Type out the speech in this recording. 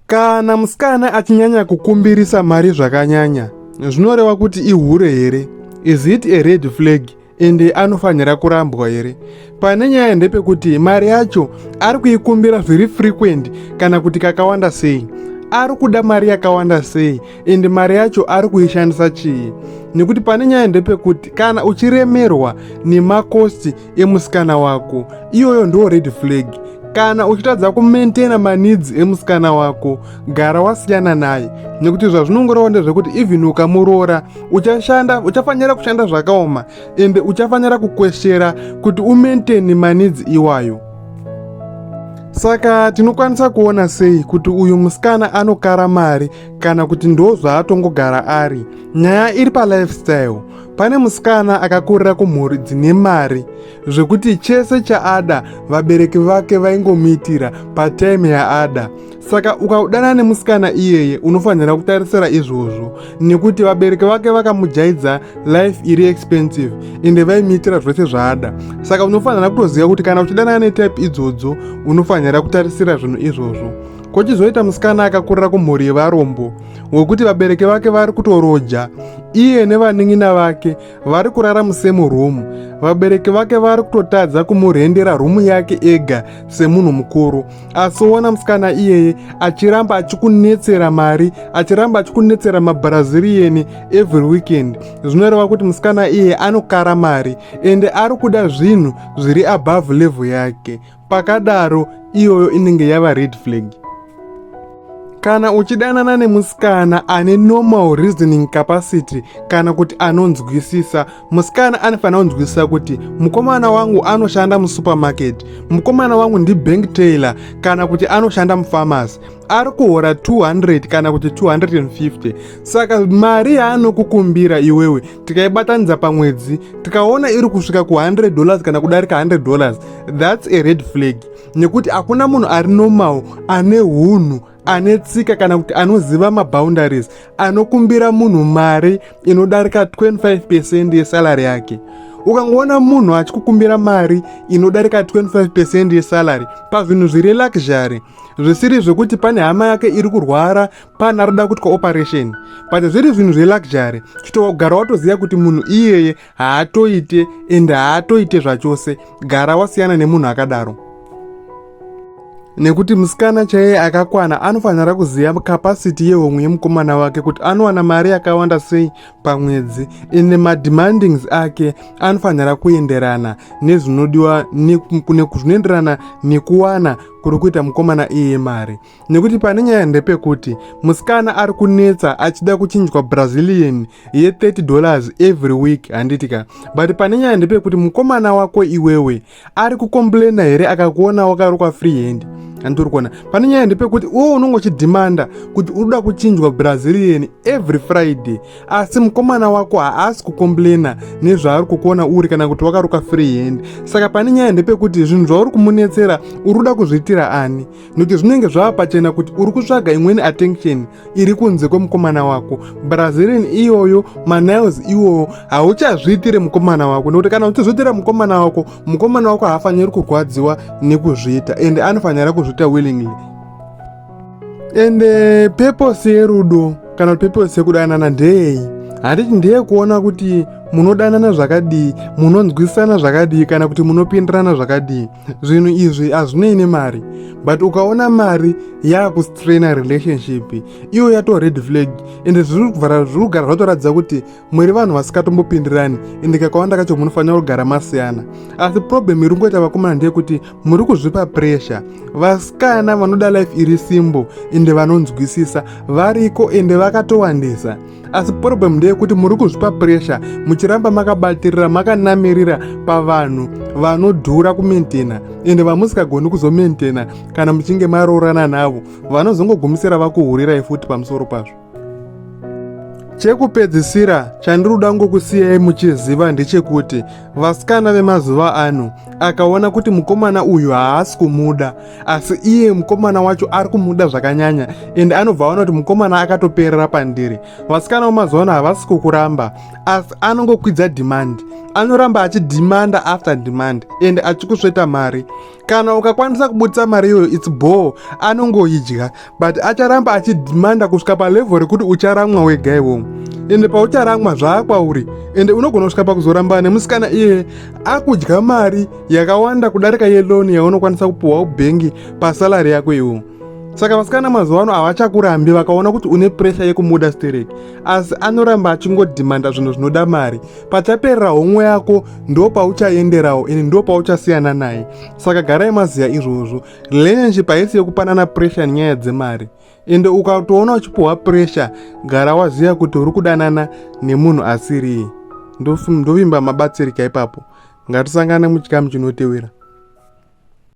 Kana musikana achinyanya kukumbirisa mari zvakanyanya, zvinoreva kuti ihure here? Is it a red flag ende anofanira kurambwa here? Pane nyaya ndepekuti mari yacho ari kuikumbira zviri frequent kana kuti kakawanda sei? Ari kuda mari yakawanda sei ende mari yacho ari kuishandisa chii? Nekuti pane nyaya ndepekuti kana uchiremerwa nemakosti emusikana wako, iyoyo ndo red flag. Kana uchitadza kumaintaina maneeds emusikana wako, gara wasiyana naye, nekuti zvazvinongoreva ndezvekuti even ukamuroora uchashanda, uchafanira kushanda zvakaoma ende uchafanira kukweshera kuti umaintaine maneeds iwayo. Saka tinokwanisa kuona sei kuti uyu musikana anokara mari kana kuti ndo zvaatongogara ari? Nyaya iri palifestyle. Pane musikana akakurira kumhuri dzine mari zvekuti chese chaada vabereki vake vaingomuitira patime yaada. Saka ukaudana nemusikana iyeye unofanira kutarisira izvozvo, nekuti vabereki vake vakamujaidza life iri expensive ende vaimuitira zvese zvaada. Saka unofanira kutoziva kuti kana uchidanana netype idzodzo unofanira kutarisira zvinhu izvozvo. Kochizoita musikana akakurira kumhuri yevarombo wekuti vabereki vake vari kutoroja, iye nevanin'ina vake vari kurara musame room, vabereki vake vari kutotadza kumurendera rumu yake ega semunhu mukuru. Asi ona musikana iyeye achiramba achikunetsera mari, achiramba achikunetsera mabrazilian every weekend, zvinoreva kuti musikana iyeye anokara mari ende ari kuda zvinhu zviri above level yake. Pakadaro iyoyo inenge yava red flag. Kana uchidanana nemusikana ane normal reasoning capacity kana kuti anonzwisisa, musikana anofanira kunzwisisa kuti mukomana wangu anoshanda musupermarket, mukomana wangu ndibank tailor kana kuti anoshanda mupharmacy, ari kuhora 200 kana kuti 250. Saka mari yaanokukumbira iwewe tikaibatanidza pamwedzi tikaona iri kusvika ku$100 kana kudarika $100, that's a red flag, nekuti hakuna munhu ari normal, ane hunhu, ane tsika kana kuti anoziva maboundaries anokumbira munhu mari inodarika 25% yesalary yake. Ukangoona munhu achikukumbira mari inodarika 25% yesalary pazvinhu zviri luxury, zvisiri zvekuti pane hama yake iri kurwara, pane arikuda kuitwa operation, but zviri zvinhu zveluxury, chitogara watoziva kuti munhu iyeye haatoite ende haatoite zvachose. Gara wasiyana nemunhu akadaro, nekuti musikana chaiye akakwana anofanira kuziva capacity yehomwe yemukomana wake, kuti anowana mari yakawanda sei pamwedzi, ende mademandings ake anofanira kuenderana nezvinodiwa, zvinoenderana nekuwana kuri kuita mukomana iyeye mari. Nekuti pane nyaya ndepekuti musikana ari kunetsa achida kuchinjwa brazilian ye$30 every week, handiti ka? But pane nyaya ndepekuti mukomana wako iwewe ari kucomplaina here akakuona wakarukwa free hand? Handiri kuona. Pane nyaya ndepekuti uwe unonge uchidhimanda kuti uri kuda kuchinjwa brazilian every Friday, asi mukomana wako haasi kucomplaina nezvaari kukuona uri kana kuti wakaruka free hand. Saka pane nyaya ndepekuti zvinhu zvauri kumunetsera uri kuda kuzviitira ani? Nekuti zvinenge zvava pachena kuti uri kutsvaga imweni attention iri kunze kwemukomana wako. Brazilian iyoyo, manails iwoyo, hauchazviitire mukomana wako, nekuti kana uchizviitira mukomana wako, mukomana wako haafaniri kurwadziwa nekuzviita ende anofanira kuzviita willingly. Ende purpose yerudo kana kuti purpose yekudanana ndeyei? Handiti ndeyekuona kuti munodanana zvakadii, munonzwisana zvakadii, kana kuti munopindirana zvakadii? Zvinhu izvi hazvinei nemari, but ukaona mari yakustraina relationship, iyo yato red flag, ende zviri kugara zvatoratidza kuti muri vanhu vasikatombopindirani, ende kakawanda kacho munofanira kugara masiyana. Asi problem iri kungoita vakomana ndeyekuti muri kuzvipa pressure. Vasikana vanoda life iri simple ende vanonzwisisa variko ende vakatowandisa, asi problem ndeyekuti muri kuzvipa pressure muchiramba makabatirira, makanamirira pavanhu vanodhura kumaintaina ende vamusikagoni kuzomaintaina kana muchinge maroorana navo, vanozongogumisira vakuhurirai futi pamusoro pazvo. Chekupedzisira chandiri kuda ngokusiyai muchiziva ndechekuti vasikana vemazuva ano akaona kuti mukomana uyu haasi kumuda, asi iye mukomana wacho ari kumuda zvakanyanya, ende anobva aona kuti mukomana akatoperera pandiri, vasikana vemazuva ano havasi kukuramba, asi anongokwidza demand, anoramba achidhimanda after demand ende achikusveta mari. Kana ukakwanisa kubudisa mari iyoyo, it's bho, anongoidya, but acharamba achidhimanda kusvika palevel rekuti ucharamwa wega iwomo. Ende paucharamwa zvaakwauri, ende unogona kusvika pakuzoramba nemusikana iyeye akudya mari yakawanda kudarika yeloan yaunokwanisa kupuhwa kubhengi pasalary yako iwomo. Saka vasikana mazuva ano havachakurambi vakaona kuti une pressure yekumuda stereki, asi anoramba achingodhimanda zvinhu zvinoda mari. Pachaperera homwe yako ndo pauchaenderawo, ende ndo pauchasiyana naye. Saka garai maziya izvozvo, relationship haisi yekupanana pressure nenyaya dzemari. Ende ukatoona uchipuhwa pressure, gara waziva kuti uri kudanana nemunhu asiriye. Ndovimba mabatsirika ipapo. Ngatisangane muchikamu chinotevera.